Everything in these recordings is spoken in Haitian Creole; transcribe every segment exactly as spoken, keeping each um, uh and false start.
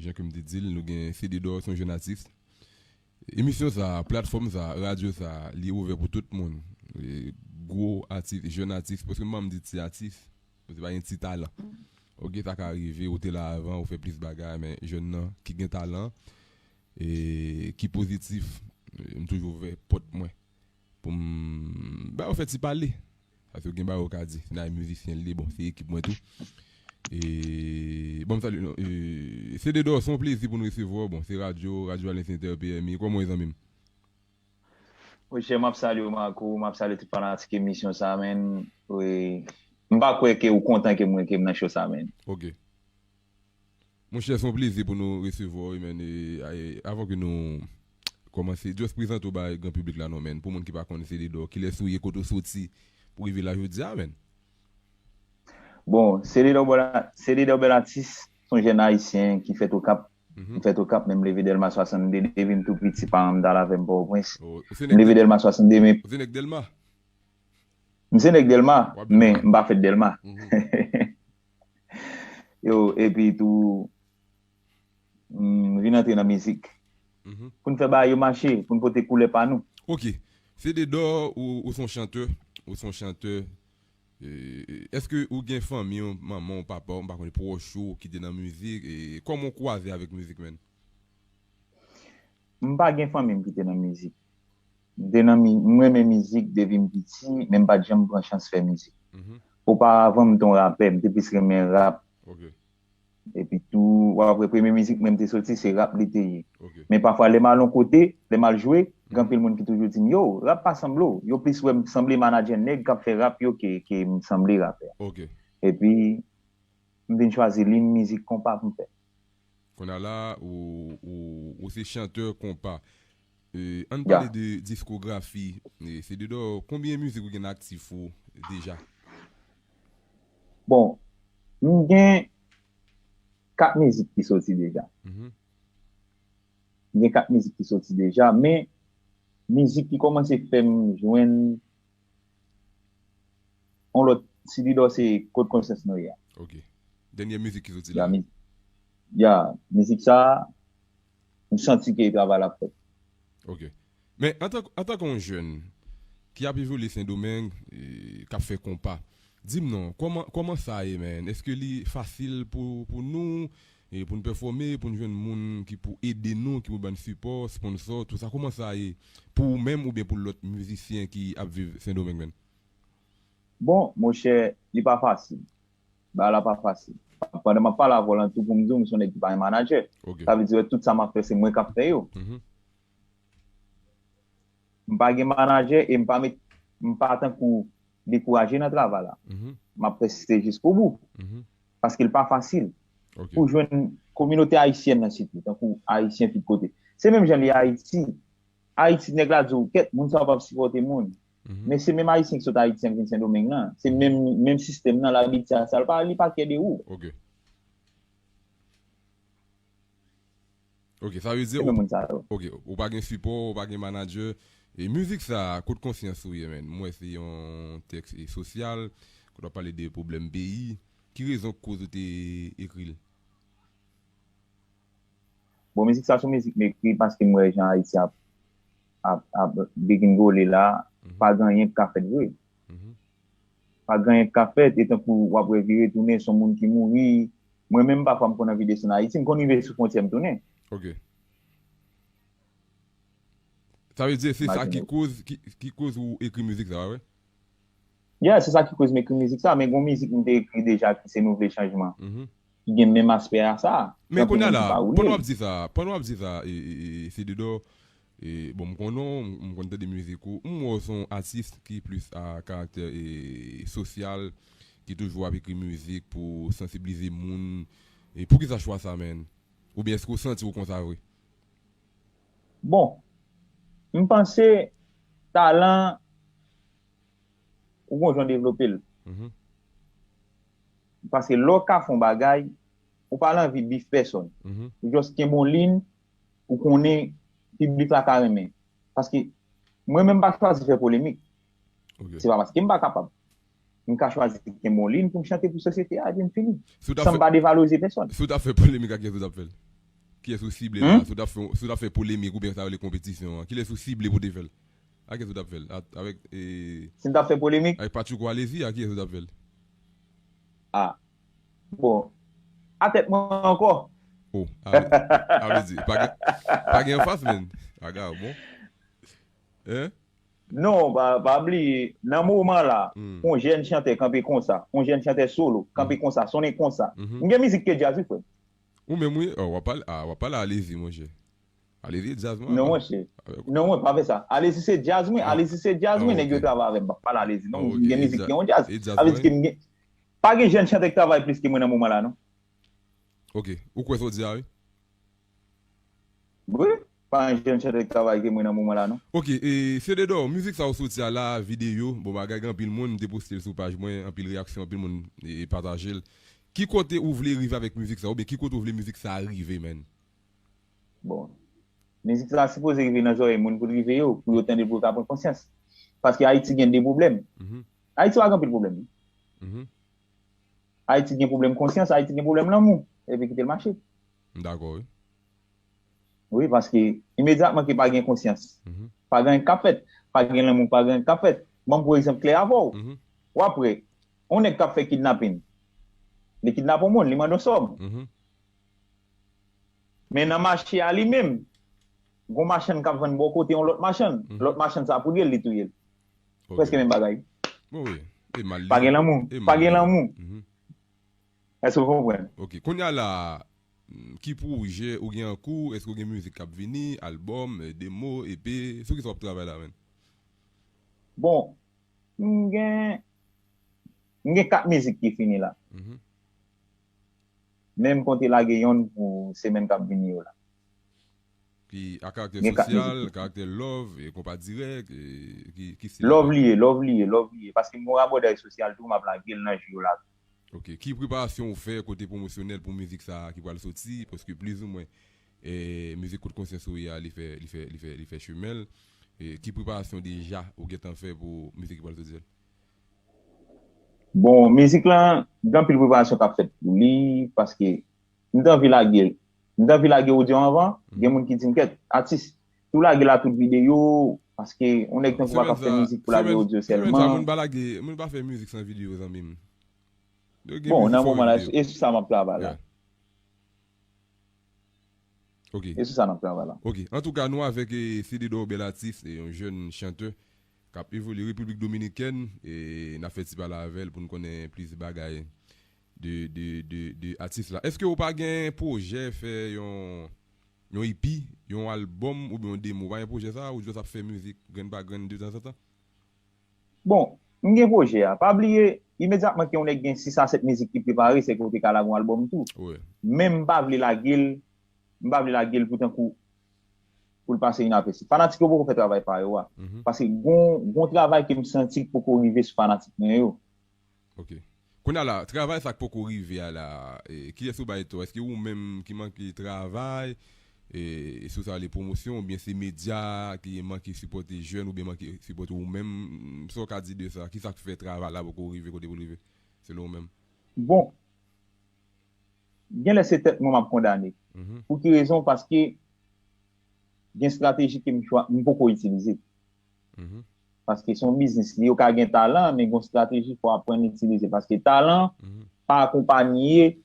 Jan ke m te di l, nou gen C D Dor, se yon jèn atis. Emisyon sa, platfòm sa, radyo sa, li ouvè pou tout moun. E, gwo atis, jèn atis, paske m pa di ti atis, paske pa gen ti talan. Ok, sa ka rive, ou te la avan, ou fè plis bagay, men jèn nan ki gen talan, e ki pozitif, e, m toujou ouvè pòt mwen pou m ba yo fè ti pale. Paske gen bagay ou ka di, se nan mizisyen li, bon, se ekip mwen tou. E, bon, m salye nou. E, se de dò, se yon plezi pou nou resevwa w. Bon, se radyo, Radyo Alens Inter P M I. Kòman w ye, zanmi m? Monchè, m ap salye w, Marco, m ap salye tout fanatik emisyon sa, menn. Wi. M pa kwè ke ou kontan ke mwen, ke m nan show sa, menn. Ok. Monchè, se yon plezi pou nou resevwa w, man. E, e, avan ke nou kòmanse, just prezante w bay gran piblik la non, man. Pou moun ki pa konn se de dò, kilès ou ye, kote w soti, pou rive la jodi a, man. Bon, se de dò, se de dò bèl atis, se yon jèn ayisyen ki fèt Okap. M fèt Okap, men m leve Dèlma swasannde, depi m tou piti, paran m t al avè m Pòtoprens. M leve Dèlma swasannde, men. Ou se nèg Dèlma? M se nèg Dèlma, men m pa fèt Dèlma. Yo, epi tou, m vin antre nan mizik. Pou n fè bagay yo mache, pou n pote koulè pa nou. Ok. Se de dò, ou, ou se yon chantè, ou se yon chantè. E, èske ou gen fanmi w, manman w, papa w, m pa konnen, pwòch ou ki te nan mizik? E kòman w kwaze avèk mizik, man? M pa gen fanmi m ki te nan mizik. M te nan mi, m renmen mizik depi m piti, men m pa t janm pran chans fè mizik. Oparavan, m te yon rapè, m te plis renmen rap. Epi tou, w ap wè premye mizik mwen m te soti, se rap li te ye. Men pafwa, lè m al yon kote, lè m al jwe, gen anpil moun ki toujou di m, yo, rap pa sanble w. Yo plis wè m sanble manadjè nèg k ap fè rap yo ke, ke m sanble rapè. Epi, m vin chwazi liy mizik konpa pou m fè. Kounye a la, ou, ou, ou se chantè konpa. E, ann pale de diskografi. E, se de dò, konbyen mizik ou gen nan aktif ou deja? Bon, m gen kat mizik ki soti deja. M gen kat mizik ki soti deja, men mizik ki kòmanse fè m jwenn yon lòt, si li dò se Kot Konsyans Nou Ye a. Ok. Dènye mizik ki soti la. Ya, mizik sa, m santi ke travay la fèt. Ok. Men, antan, antanke yon jèn ki ap evolye Sendomeng, e, k ap fè konpa, di m non, kòman, kòman sa ye, man? Èske li fasil pou, pou nou, e, pou n pèfòme, pou n jwenn moun ki pou ede nou, ki pou ban n sipò, sponsò, tout sa? Kòman sa ye pou ou menm oubyen pou lòt mizisyen ki ap viv Sendomeng, man? Bon, monchè, li pa fasil. Bagay la pa fasil. Pandan m ap pale avè w lan tou pou m di w, m se yon nèg ki pa gen manadjè. Sa vle di, tout sa m ap fè, se mwen k ap fè yo. M pa gen manadjè e m pa met, m pa tankou dekouraje nan travay la. M ap pèsiste jiskobou. Paske l pa fasil. Pou jwenn kominote ayisyèn nan sitou, tankou ayisyen tout kote. Se menm jan li Ayiti. Ayiti, nèg la di w, kèt, moun sa yo p ap sipòte moun. Men se menm Ayisyen ki sot Ayiti an k vin Sendomeng nan. Se menm, menm sistèm nan, l abitye a sa. L pa, li pa kè de ou. Ok, sa vle di ou, ok, ou pa gen sipò, ou pa gen manadjè. E mizik sa, Kot Konsyans Ou Ye, man? M wè se yon tèks, e, sosyal, kote w ap pale de pwoblèm peyi. Ki rezon k koz ou te ekri l? Bon, mizik sa se yon mizik m ekri paske m wè jan Ayiti ap, ap, ap degringole la, pa gen anyen k ka fèt vre. Pa gen anyen k ka fèt, e tankou w ap wè vire tounen, se yon moun ki mouri. Mwen menm, pafwa, m konn anvi desann Ayiti, m konn rive sou fwontyè, m tounen. Ok. Sa vle di se sa ki koz, ki, ki koz ou ekri mizik sa, wi? Yeah, se sa ki koz m ekri mizik sa, men gen yon mizik m te ekri deja ki se Nou Vle Chanjman, ki gen menm aspè a sa. Men kounye a la, pandan w ap di sa, pandan w ap di sa, e, e, e, se de dò, e, bon, m konnen w, m, m konn tande mizik ou, m wè w se yon atis ki plis a karaktè, e, sosyal, ki toujou ap ekri mizik pou sansiblize moun. E poukisa chwa sa, man? Oubyen èske w santi w konsa vre? Bon, m panse talan ou gon jan w devlope l. Paske lè w ka fè yon bagay, ou pa nan anvi bif pèsòn. Ou just kenbe yon liy, ou konnen piblik la ka renmen. Paske mwen menm m pa chwazi fè polemik. Se pa paske m pa kapab. M ka chwazi kenbe yon liy pou m chante pou sosyete a, epi m fini. San m pa devalorize pèsòn. Si w t ap fè polemik, ak kiyès ou t ap fè l? Kiyès ou sible la? Hmm? Si w t ap fè, si w t ap fè polemik oubyen sa yo rele konpetisyon an, kilès ou sible pou te fè l? A kiyès ou t ap fè l? A, avèk, e, Si m t ap fè polemik? Avèk Patchouko Alezi, a kiyès ou t ap fè l? Ah. Bon. A tèt mwen ankò. Oh, a vle, a vle di, pa gen, pa gen anfas, menn. Aga, bon. Hein? Non, pa, pa bliye, nan moman la, Hmm. yon jèn chantè kanpe konsa, yon jèn chantè solo, kanpe Hmm. konsa, sonnen konsa. Mhm. M gen mizik ke djaz, wi, frè. Ou menm, wi, oh, w ap pale, ah, w ap pale Alezi, monchè. Alezi e djaz mwen. Non, monchè. Non, mwen pa fè sa. Alezi se djaz mwen, Ah. Alezi se djaz mwen, Ah, nèg yo ok. travay avè m, m ap pale Alezi. Non, Ah, ok. m gen E mizik dja-, ki yon djaz. e djaz Sa vle di mwen? ke m gen, pa gen jèn chantè ki travay plis ke mwen nan moman la, non. Ok, ou kwè sa w di a, wi? Wi, pa gen jèn chantè ki travay ke mwen nan moman la, non. Ok, e, Cédedor, mizik sa ou soti a la, videyo, bon bagay, gen anpil moun, m te poste l sou paj mwen, anpil reyaksyon, anpil moun, e, e pataje l. Ki kote ou vle rive avèk mizik sa, oubyen ki kote ou vle mizik sa rive, menn? Bon, mizik sa sipoze rive nan zòrèy moun pou l rive yo, pou yo tande, pou yo ka pran konsyans. Paske Ayiti gen de pwoblèm. Mhm. Ayiti pa gen anpil pwoblèm. Mhm. Ayiti gen pwoblèm konsyans, Ayiti gen pwoblèm lanmou. Epi kite l mache. M dakò, wi. Wi, paske imedyatman ke pa gen konsyans, Mhm. pa gen anyen k ap fèt, pa gen lanmou, pa gen anyen k ap fèt. Ban m pran egzanp klè avè w. Mhm. W ap wè, yon nèg k ap fè kidnapin, li kidnape yon moun, li mande yon sòm. Mhm. Men nan mache a li menm, gon machann k ap vann bò kote yon lòt machann. Mhm. Lòt machann sa pou li, li touye l. Ok. Prèske menm bagay. Bon, wi. E mal li. Pa gen lanmou. E Pa mal gen li. lanmou. Mhm. Èske w konprann? Ok. Kounye a la, mm, ki pwojè ou gen an kou? Èske w gen mizik k ap vini, albòm, eh, demo, E P? Sou kisa w ap travay la, menn? Bon, m gen, m gen kat mizik ki fini la. Mhm. Men m konte lage yonn pou semèn k ap vini yo la. Ki a karaktè Gen kat sosyal, mizik. karaktè love, e konpa dirèk, e ki, ki stil Love li ye, love li ye, love li ye. Paske m gon rabòday sosyal tou, m ap lage l nan jou yo la tou. Ok. Ki preparasyon ou fè kote pwomosyonèl pou mizik sa a ki pral soti? Paske plizoumwen, e, mizik Kout Konsyans ou ye a, li fè, li fè, li fè, li fè chimen l. E ki preparasyon deja ou gentan fè pou mizik ki pral soti a? Bon, mizik lan, gen anpil preparasyon k ap fèt pou li, paske m t anvi lage l. M t anvi lage odyo anvan, Mhm. gen moun ki di m, "Kèt, atis, tou lage la tout videyo, paske yon nèg tankou w pa ka fè mizik pou lage odyo sèlman." Semèn sa, moun pa lage, moun pa fè mizik san videyo, zanmi m. Yo gen Bon, mizik nan san moman la, videyo. e sou sa m ap travay la. Yeah. Ok. E sou sa n ap travay la. Ok. Antouka, nou avèk, eh, Cédedor, bèl atis, e yon jèn chantè k ap evolye Repiblik Dominikèn, e n ap fè ti pale avè l pou n konnen plis bagay de, de, de, de atis la. Èske ou pa gen pwojè fè yon, yon E P, yon albòm oubyen yon demo? Ou pa gen pwojè sa, ou just ap fè mizik grenn pa grenn de tanzantan? Bon, m gen pwojè a. Pa bliye, imedyatman ke yon nèg gen sis a sèt mizik ki prepare, se ke w te ka lage yon albòm tou. Wi. Men m pa vle lage l, m pa vle lage l pou tankou, pou l pase inapèsi. Fanatik yo poko fè travay pa yo a. Mhm. Paske gon, gon travay ke m santi k poko rive sou fanatik mwen yo. Ok. Kounye a la, travay sa k poko rive a la, e, kiyès ou bay tò? Èske ou menm ki manke travay, e, e sou sa rele pwomosyon, oubyen se medya ki manke sipòte jèn, oubyen manke sipòte ou menm? Sa w ka di de sa? Kisa k fè travay la poko rive kote pou l rive, selon ou menm? Bon, genlè se tèt mwen m ap kondane. Mhm. Pou ki rezon? Paske gen estrateji ke m chwa-, m poko itilize. Mhm. Paske se yon biznis li, ou ka gen talan, men gen yon estrateji fò w aprann itilize. Paske talan Mhm. pa akonpanye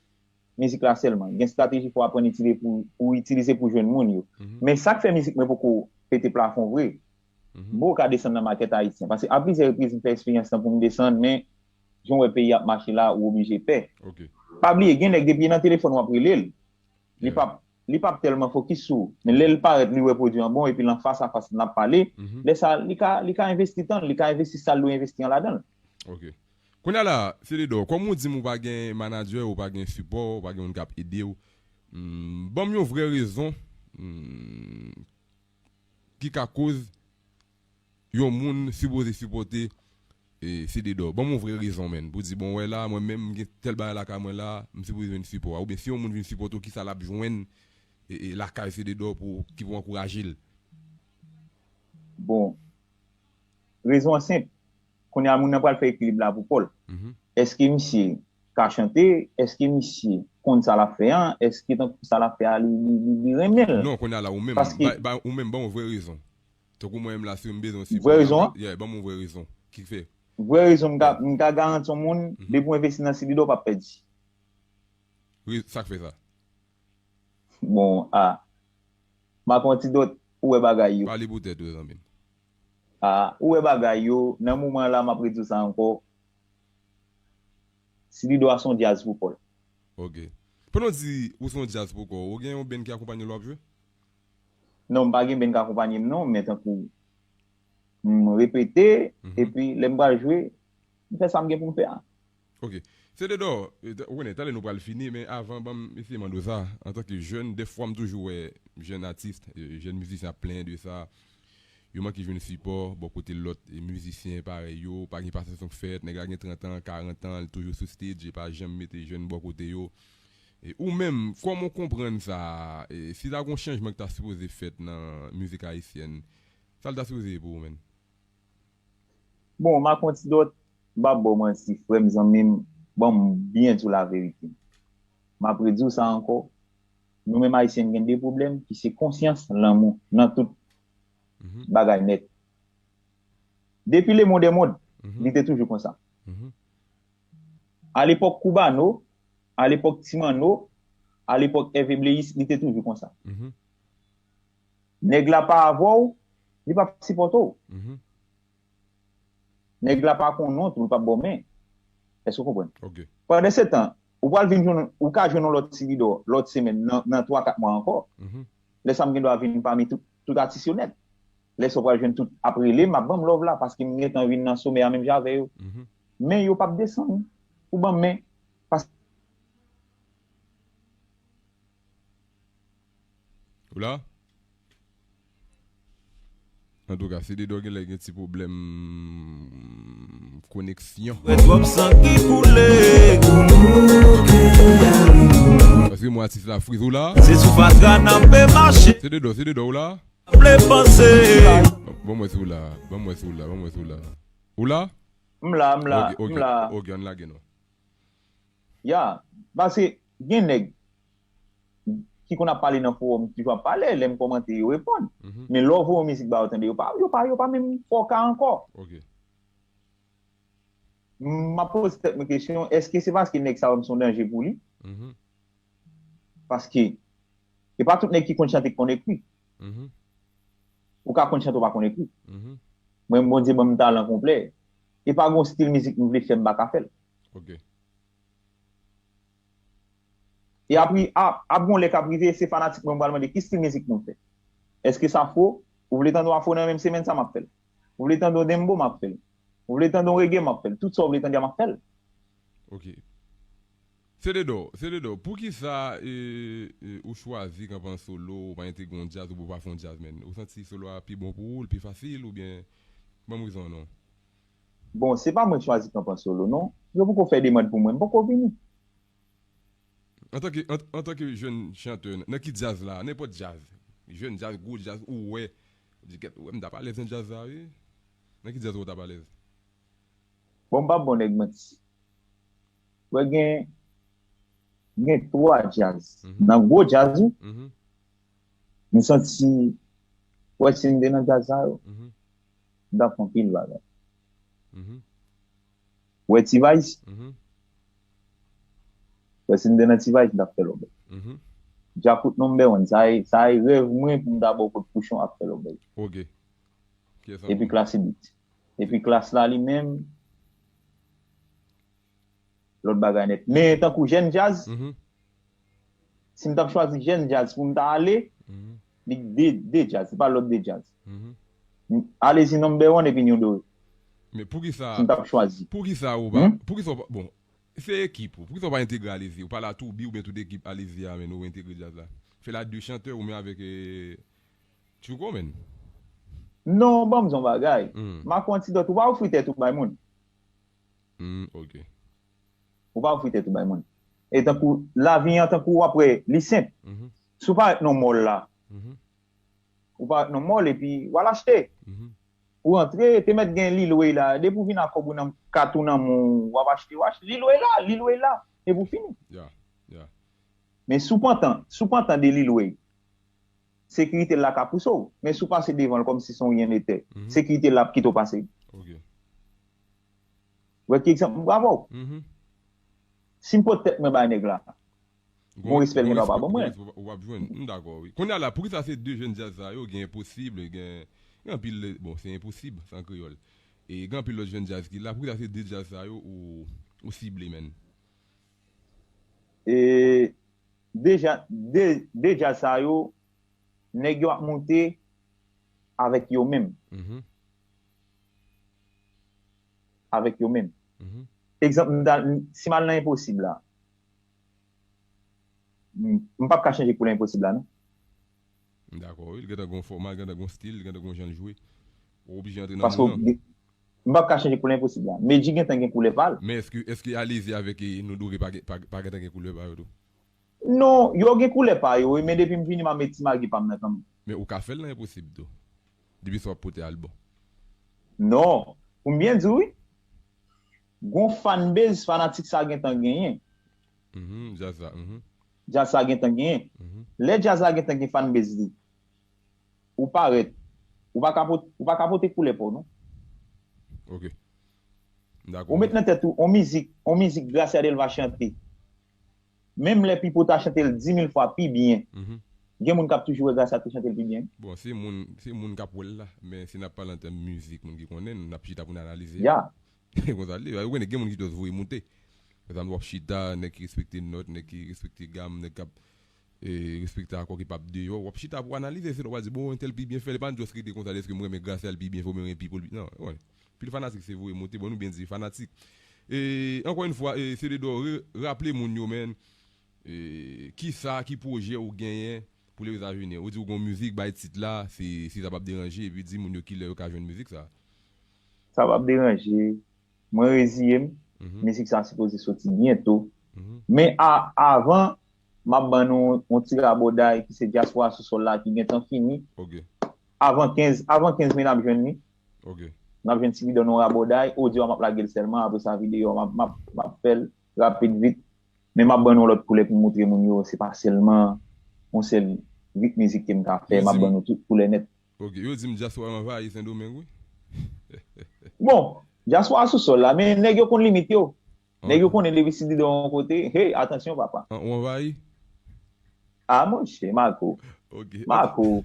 mizik la sèlman. Gen estrateji fò w aprann itilize pou, pou itilize pou jwenn moun yo. Mhm. Men sa k fè mizik mwen poko pete plafon vre. Mhm. M poko ka desann nan makèt ayisyen. Paske a plizyè repriz m fè eksperyans lan pou m desann, men jan w wè peyi ap mache la, ou oblije pè. Ok. Pa bliye, gen nèg depi nan telefòn w ap rele l. Li Yeah. p ap, li p ap tèlman fokis sou ou. Men lè l parèt, li wè pwodui an bon, epi l an fas a fas n ap pale, Mhm. lè sa, li ka, li ka envesti tan l, li ka envesti sa l dwe envesti an ladan l. Ok. Kounye a la, Cédedor, kòm ou di m ou pa gen manadjè, ou pa gen sipò, ou pa gen moun k ap ede w, hmm, ban m yon vrè rezon, hmm, ki ka koz yon moun sipoze sipòte, e, Cédedor? Ban m yon vrè rezon, menn, pou di, bon, wè la, mwen menm, m gen tèl bagay lakay mwen la, m sipoze jwenn sipò a. Oubyen si yon moun vin sipòte w, kisa l ap jwenn, e, e, lakay Cédedor pou, ki pou ankouraje l? Bon, rezon an senp. Kounye a, moun nan pral fè ekilib la pou kò l. Mhm. Èske misye ka chante, èske misye konn sa l ap fè an? Èske tankou sa l ap fè a, li, li, li, li renmen l? Non, kounye a la, ou menm, paske ba, ba, ou menm, ban yon vrè rezon. Tankou mwen menm la, si m bezwen sipò, vrè rezon an? Yeah, ban m yon vrè rezon. Ki fè? Vrè rezon, m ka, m ka garanti yon moun, depi w envesti nan Silidor, w p ap pèdi. Sa k fè sa? Bon, a. M ap pran ti dòt, ou wè bagay yo. Pale pou tèt ou, zanmi m. A, ou wè bagay yo, nan moman la, m ap redi w sa ankò. Silidor a se yon djaz pou kò l. Ok. Pandan w di ou se yon djaz pou kò w, ou gen yon band ki akonpanye w lè w ap jwe? Non, m pa gen band k akonpanye m non, men tankou m repete, epi lè m pral jwe, m fè sa m gen pou m fè a. Ok. Cededo, ou konnen, talè nou pral fini, men avan, ban m eseye mande w sa, antanke jèn, dèfwa m toujou wè jèn atis, jèn mizisyen ap plenyen de sa, yo manke jwenn sipò bò kote lòt mizisyen parèy yo, pa gen pasyans pou fèt, nèg la gen trant an, karant an, li toujou sou stage, li pa janm mete jèn bò kote yo. E ou menm, kòman w konprann sa? E si ta gen yon chanjman ki ta sipoze fèt nan mizik ayisyèn, sa l ta sipoze ye pou ou menm? Bon, m ap fè yon ti dòt, m p ap ba w manti, frè m, zanmi m, ban m byen di w laverite. M ap redi w sa ankò, nou menm Ayisyen n gen de pwoblèm ki se konsyans, lanmou, nan tout bagay nèt. Depi le monde est monde, li te toujou konsa. Alepòk Koubano, alepòk Ti Manno, alepòk Ève Bleyis, li te toujou konsa. Nèg la pa avè w, li p ap sipòte w. Nèg la pa konnen w tou, li p ap ba w men. Èske w konprann? Pandan se tan, ou pral vin jwenn, ou ka jwenn yon lòt Silidor lòt semèn nan, nan twa kat mwa ankò. Lè sa m gen dwa vin pami tout, tout atis yo nèt. Lè sa w pral jwenn tout ap rele m, ap ban m love la, paske m gentan vin nan somè a menm jan avè yo. Men yo p ap desann pou ban m men. Paske Ou la? Antouka, Cededo genlè gen ti pwoblèm koneksyon. Paske mwen atis la friz ou la? Se sou fatra n ap mache. Cededo, Cededo ou la? Vle panse. Ban mwen si ou la, ban mwen si ou la, ban mwen si ou la. Ou la? M la, m la, m la. Ok, ann lage non. Ya, paske gen nèg ki konn ap pale nan fowòm, toujou ap pale, lè m kòmante, yo reponn. Men lè w voye yon mizik ba yo tande, yo pa, yo pa, yo pa menm fè w ka ankò. M ap poze tèt mwen kesyon, èske se paske nèg sa yo se yon danje pou li? Paske e pa tout nèg ki konn chante ki konn ekri. Ou ka konn chante, ou pa konn ekri. Mwen, Bondye ban m talan konplè. E pa gon stil mizik m vle fè, m pa ka fè l. E apre, ap, ap gon lè k ap rive, se fanatik mwen, m pral mande ki stil mizik pou m fè. Èske se afro? Ou vle tande yon afro nan menm semèn sa, m ap fè l. Ou vle tande yon dembo, m ap fè l. Ou vle tande yon reggae, m ap fè l. Tout sa w vle tande a, m ap fè l. Ok. Cededo, Cededo, poukisa e, e, ou chwazi kanpe an solo, ou pa entegre yon djaz, ou pa fè yon djaz, menn? Ou santi solo a pi bon pou ou, l pi fasil, oubyen ban m rezon an non? Bon, se pa mwen k chwazi kanpe an solo non. Yo poko fè demann pou mwen, m poko vini. Antanke, an, antanke jèn chantè, nan ki djaz la, nenpòt djaz, jèn djaz, gwo djaz, ou wè, ou di, "Kèt, ou wè m t ap alèz nan djaz la, wi." Nan ki djaz ou t ap alèz? Bon, m p ap ba w nèg manti. Wè gen, gen twa djaz. Nan gwo djaz, wi. M santi, wè, si m te nan djaz sa yo, m t ap fè anpil bagay. Wè T-Vice? Wè si m te nan T-Vice, m t ap fè lòbèy. Djakout number one, sa e, sa e rèv mwen pou m ta ba w kout pouchon ap fè lòbèy. Ok. Epi Classy Beat. Epi Klass la li menm, lòt bagay nèt. Men tankou jèn djaz, si m t ap chwazi jèn djaz pou m ta ale, li de, de djaz, se pa lòt de djaz. Alezi number one epi New Dore. Men poukisa, si m t ap chwazi. Poukisa ou pa, poukisa ou pa, bon, se ekip ou. Poukisa ou pa entegre Alezi? Ou pa la Toubi oubyen tout ekip Alezi a, men ou entegre djaz la. Fè la de chantè ou men avèk, eh, Tchouko, men. Non, ban m di yon bagay. M a fè yon ti dòt, ou pa ofri tèt ou bay moun. Hmm, ok. Ou pa ofri tèt ou bay moun. E tankou lavi an, tankou w ap wè, li senp. Si w parèt nan mòl la, ou parèt nan mòl epi w al achte. Ou rantre, te mèt gen Lil Wayne la. Depi w vin ak kòb ou nan kat ou nan men w, w ap achte, w achte. Lil Wayne la, Lil Wayne la. Epi w fini. Ya, ya. Men si w pantan, si w pantan de Lil Wayne, sekirite l la ka pouse w. Men si w pase devan l kòmsi se yon ryen netè, Mhm. sekirite l la ap kite w pase. Ok. Ou wè ki egzanp m ba w? Mhm. Si m pot tèt mwen bay nèg la, gon respè l gen dwa pa ban mwen. Ou ap jwenn. M dakò, wi. Kounye a la, poukisa se de jèn djaz sa yo, gen Enposib, gen, gen anpil, bon, se Enposib, se an kreyòl. E gen anpil lòt jèn djaz ki la, poukisa se de djaz sa yo ou, ou sible, menn? E deja, de, de djaz sa yo, nèg yo ap moute avèk yo menm. Mhm. Avèk yo menm. Mhm. Egzanp, m ta- m- si m al nan Enposib la, m m p ap ka chanje koulè Enposib la, non. M dakò, wi. Li gentan gon fòma, li gentan gon stil, li gentan gon jan l jwe. Ou oblije antre nan Paske moun nan. m p ap ka chanje koulè Enposib la. Medjy gentan gen koulè pa l. Men èske, èske Alezi avèk e Noudou pa, pa, pa gentan gen koulè pa yo tou? Non, yo gen koulè pa yo, wi, men depi m vini, m ap met ti magi pa m nan kanmenm. Men ou ka fè l nan Enposib tou. Depi sa w ap pote albòm. Non, pou m byen di w, wi. Gon fanbase, fanatik sa gentan genyen. Mhm, djaz sa. Mhm, Djaz sa gentan genyen. mhm. Lè djaz la gentan gen fanbase li, ou parèt, ou pa ka pot- ou pa ka pote koulè pa w, non. Ok. M dakò. Ou met nan tèt ou, on mizik, on mizik Gracia Delva chante. Menm lè Pipo ta chante l di mil fwa pi byen, Mhm. Gen moun k ap toujou wè Gracia te chante l pi byen. Bon, se moun, se moun k ap wè l la. Men si n ap pale an tèm mizik, moun ki konnen, n ap chita pou n analize. Ya. Konsa l ye. Ou konnen gen moun ki just voye moute. Egzanp, w ap chita, nèg ki respekte nòt, nèg ki respekte gam, nèg k ap e, respekte akò ki p ap deyò. W ap chita pou analize, se lè w a di, bon, entèl pi byen fè, li pa just rete konsa, èske mwen renmen Gracia l pi byen fè, mwen renmen Pipo l pi, non, wè. Pil fanatik se voye moute, bon, nou byen di fanatik. E, ankò yon fwa, e, se de dò, re- raple moun yo, menn, e, kisa, ki pwojè ou genyen pou les a venir. Ou di ou gon mizik, bay tit la, si, si sa p ap deranje, epi di moun yo kilè yo ka jwenn mizik sa. Sa p ap deranje. Mwen reziye m. Mhm. Mizik sa sipoze soti byento. Mhm. Men a, avan, m ap ban nou yon ti rabòday ki se Dyaspora Sou Sòl la ki gentan fini. Ok. Avan kenz, avan kenz me n ap jwenn li. Ok. N ap jwenn ti videyo nou rabòday. Odyo a m ap lage l sèlman. Apre sa, videyo a m ap, m ap, m ap fè l rapid vit. Men m ap ban nou yon lòt koulè pou m montre moun yo. Se pa sèlman yon sèl rit mizik ke m ka fè. M ap ban nou tout koulè nèt. Ok, yo di m dyaspora anvayi Sendomeng, wi. Bon, dyaspora sou sòl la, men nèg yo konn limit yo. Nèg yo konnen depi si di yon kote, hey, atansyon, papa. An, ou anvayi? Ah, monchè, Marco. Ok. Marco.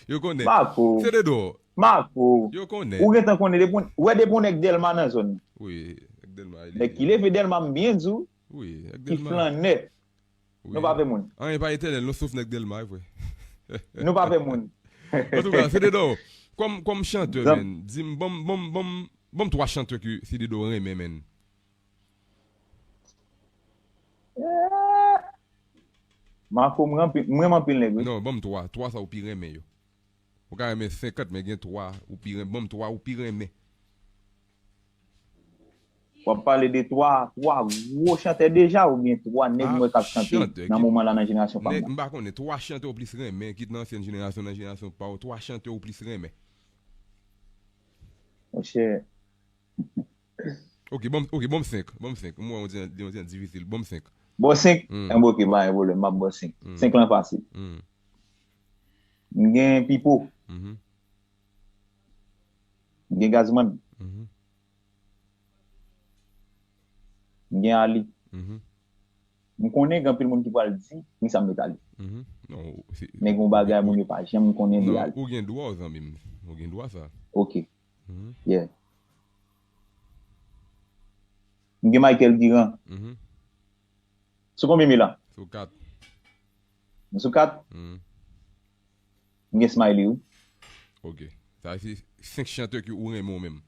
Yo konnen. Marco. Se de dò. Marco. Yo konnen. Ou gentan konnen depi, ou wè depi yon nèg Dèlma nan zòn. Wi, nèg Dèlma. Nèg ki leve Dèlma, m byen di w, Wi, nèg ki Dèlma. Flannè. Wi. Nou pa vle moun. Anyen pa etènèl, non, sof nèg Dèlma, e vre. Nou pa vle moun. Antouka, se de dò. Kòm, kòm chantè, Zan- menn, di m, ban m, ban m, ban m, ban m twa chantè ke se de dò renmen, menn. Marco, mwen anpil, mwen anpil nèg, wi. Non, ban m twa. Twa sa ou pi renmen yo. Ou ka renmen senkant, men gen twa ou pi renmen. Ban m twa ou pi renmen. W ap pale de twa, twa gwo chantè deja oubyen twa nèg mwen k ap chante nan moman la nan jenerasyon pa m Nèg, nan? M pa konnen, twa chantè ou plis renmen, kit nan ansyen jenerasyon, nan jenerasyon pa w, twa chantè ou plis renmen. Monchè. Ok, ban m, ok, ban m senk, ban m senk. M wè yon ti, yon ti difisil, ban m senk. Bon, senk? Mm. Enben, ok, pa gen pwoblèm, m ap bon senk. Mm. Senk lan fasil. Mm. M gen Pipo. Mhm. M gen Gazman. Mhm. M gen Ali. Mhm. M konnen gen anpil moun ki pral di, "Poukisa m met Ali?" Mhm. Non, se- Men gen yon bagay moun yo pa janm konnen de Non, Ali. Ou gen dwa, zanmi m. Ou gen dwa sa. Ok. Mhm. Yeah. M gen Michael Guiran. Mhm. Sou konbyen m ye la? Sou kat. M sou kat? Mhm. M gen Smiley, wi. Ok. Sa se senk chantè ke ou renmen ou menm.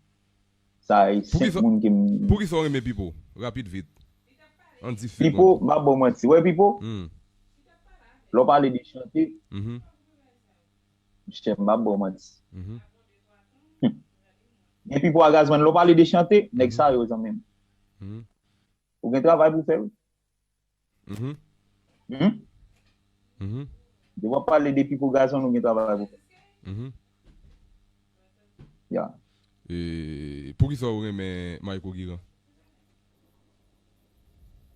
Sa e Pou ki senk sa- moun ke m... Pou ki sa ou renmen Pipo? Rapid vit. An dis Pipo, segonn. M ap ba w manti. Wè Pipo, Hmm. lè w pale de chante, Mhm. monchè, m ap ba w manti. Mhm. Gen Pipo a Gazman, lè w pale de chante, nèg Mhm. sa yo, zanmi m. Mhm. Ou gen travay pou fè, wi. Mhm. Hmm? Mhm. Lè w ap pale de Pipo Gazman, ou gen travay pou fè. Mhm. Ya. E, poukisa ou renmen Michael Guiran?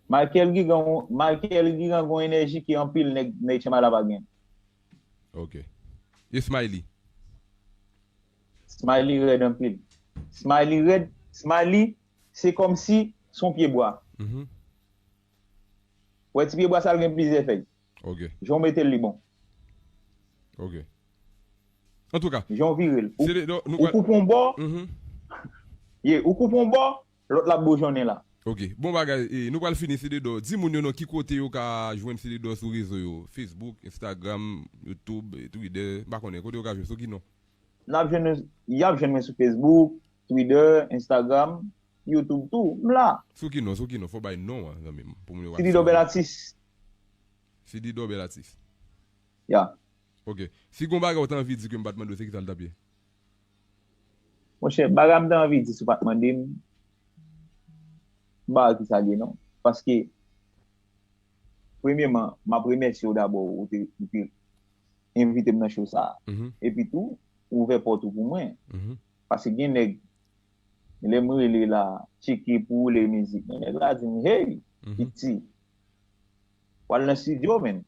Michael Guiran, Michael Guiran gon enèji ke anpil nèg, nèg Chema la pa gen. Ok. E Smiley? Smiley rèd anpil. Smiley rèd, Smiley, se kòmsi se yon pye bwa. Mhm. Wè ti pye bwa sa l gen plizyè fèy. Ok. Jan w mete l li bon. Ok. Antouka, jan w vire l. Ou, ou koupe yon bò, ye, ou koupe yon bò, lòt la bojonnen la. Ok. Bon bagay, e, nou pral fini, Cededor. Di moun yo non ki kote yo ka jwenn Cededor sou rezo yo. Facebook, Instagram, YouTube, e, Twitter, m pa konnen. Kote yo ka jwenn, sou ki non? N ap jwenn, y ap jwenn mwen sou Facebook, Twitter, Instagram, YouTube tou. M la. Sou ki non, sou ki non? Fò bay non an, zanmi m, pou moun yo pa Cededor Bèl Atis. Cededor Bèl Atis. Ya. Ok. Si gon bagay ou ta anvi di ke m pa t mande w, se ki sa l t ap ye? Monchè, bagay m ta anvi di si w pa t mande m, m pa wè ki sa l ye non. Paske, premyeman, m ap remèsye w dabò, ou te, ou te envite m nan show sa a. Mhm. Epi tou, ou ouvè pòt ou pou mwen. Mhm. Paske gen nèg, lè m rele la, tcheke pou woule mizik, nèg la di m, hey, mhm, piti, w al nan estidyo, menn.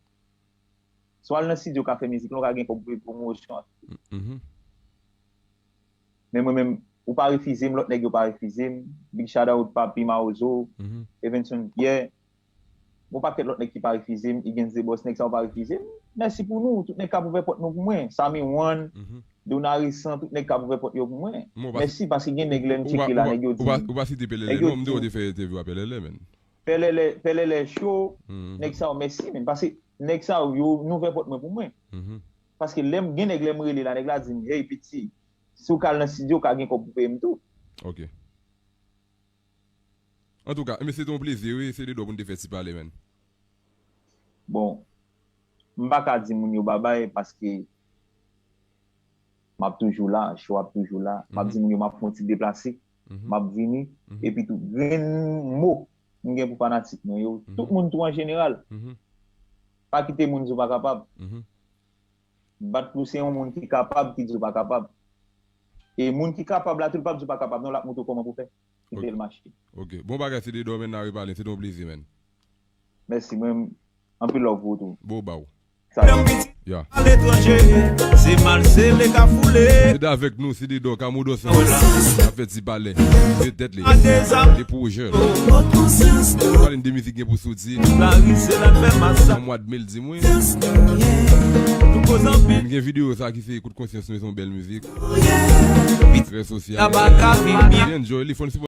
Si w al nan estidyo ka fè mizik la, w ka gen kòb pou peye pwomosyon an. Mhm. Men mwen menm, ou pa refize m, lòt nèg yo pa refize m. Big shout out Papi Mawozo, mhm, Evenson Pierre. Gon pakèt lòt nèg ki pa refize m, Higgins The Boss, nèg sa yo pa refize m. Mèsi pou nou, tout nèg k ap ouvè pòt nou pou mwen. Sami One, mhm, Dona Resan, tout nèg k ap ouvè pòt yo pou mwen. Mèsi, paske gen nèg lè m tcheke la, nèg yo di m. Ou pa site Pèlèlè non, m te wè w te fè entèvyou a Pèlèlè, menn. Pèlèlè, Pèlèlè cho, mhm, nèg sa yo, mèsi, menn. Paske nèg sa yo, yo, nou ouvè pòt mwen pou mwen. Mhm. Paske lè m, gen nèg lè m rele la, nèg la di m, hey, piti, si w ka al nan estidyo, w ka gen kòb pou peye m tou. Ok. Antouka, enben, se te yon plezi, wi, Cededor, pou n te fè ti pale, menn. Bon, m pa ka di moun yo babay paske m ap toujou la, show ap toujou la. M ap di moun yo m ap fè yon ti deplase, m ap vini, epi tou, grenn mo m gen pou fanatik mwen yo, tout moun tou an jeneral. Pa kite moun di w pa kapab. Bat Pou se yon moun ki kapab ki di w pa kapab. E moun ki kapab la tou, l p ap di w pa kapab non, l ap montre w kòman pou w fè. Kite l mache. Ok. Bon bagay, Cededor, menn, n a repale. Se te yon plezi, menn. Mèsi, mwen, anpil love pou ou tou. Bon, ba w. Salut. Ya. Aletranje, se mal sele ka foule. Se de avèk nou, Cededor Cameau Dos Anjos. N ap fè ti pale. De tèt li. De pwojè. Pale n de mizik gen pou soti. Nan mwa de me l di mwen. M gen videyo sa ki se Kout Konsyans Mwen, se yon bèl mizik. Trè sosyal. Li enjoy li, fò n sipòte